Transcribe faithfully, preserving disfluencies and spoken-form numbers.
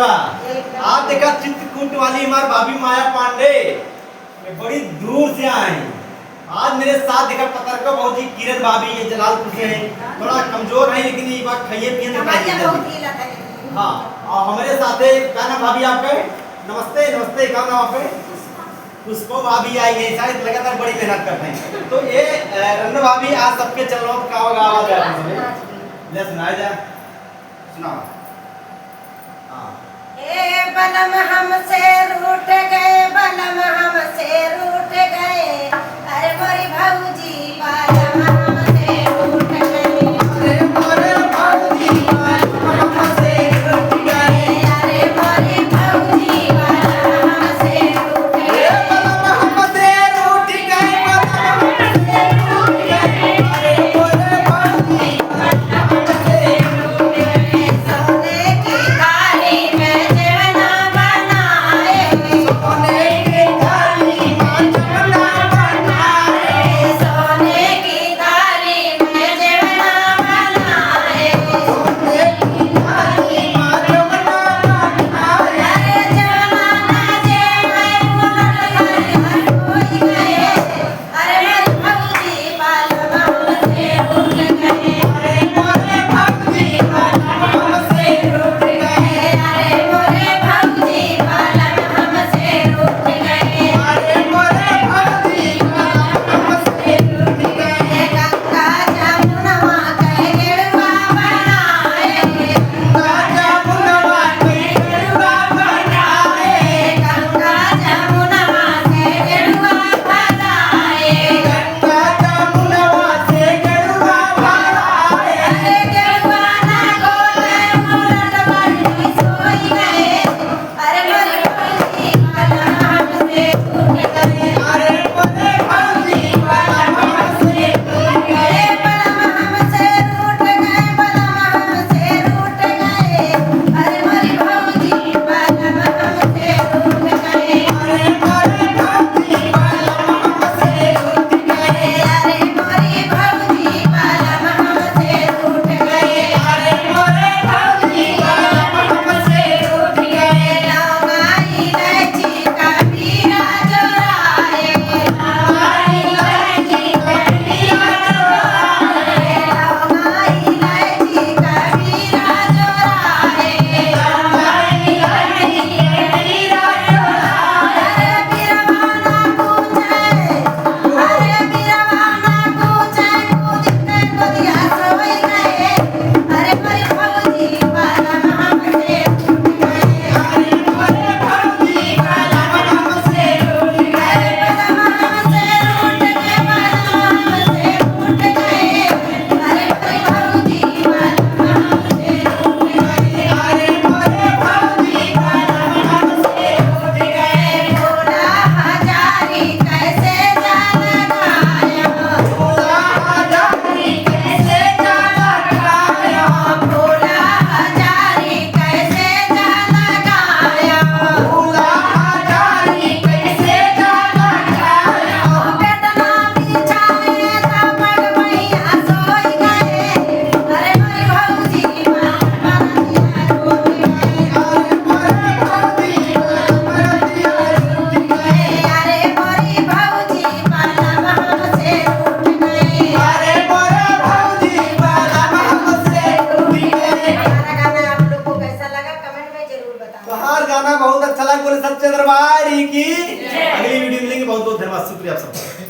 आज देखा चित्रकूट वाली हमार भाभी माया पांडे, ये बड़ी दूर से आए हैं। आज मेरे साथ देखा पतरका भौजी किरण भाभी, ये जलालपुर से हैं, थोड़ा कमजोर है लेकिन ये बात खाइए पिए तो हमारे यहाँ बहुत गीला था लेकिन। हाँ, और हमारे साथ है, क्या नाम भाभी आपका है? नमस्ते, नमस्ते, क्या नाम आपका है? पुष्पा भाभी आई है, शायद लगातार बड़ी मेहनत करते हैं। तो ये, अ, रंजना भाभी आज सबके चैनलों का आवाज आ रहा है। ले सुनाया जाए। सुनाओ। हाँ। ए बलम हमसे रूठ गए, बलम हमसे रूठ गए। अरे मोरी भौजी, बलम हमसे रूठ गए। अरे मोरे भौजी, बलम हमसे रूठ गए। अरे मोरी भौजी, बलम हमसे रूठ गए। ए बलम हमसे रूठ गए, बलम हमसे रूठ गए। अरे मोरे भौजी, तोहार गाना बहुत अच्छा लगा, बोले सच्चे दरबार की। अगली वीडियो मिलेंगे, बहुत बहुत धन्यवाद, शुक्रिया आप सबका।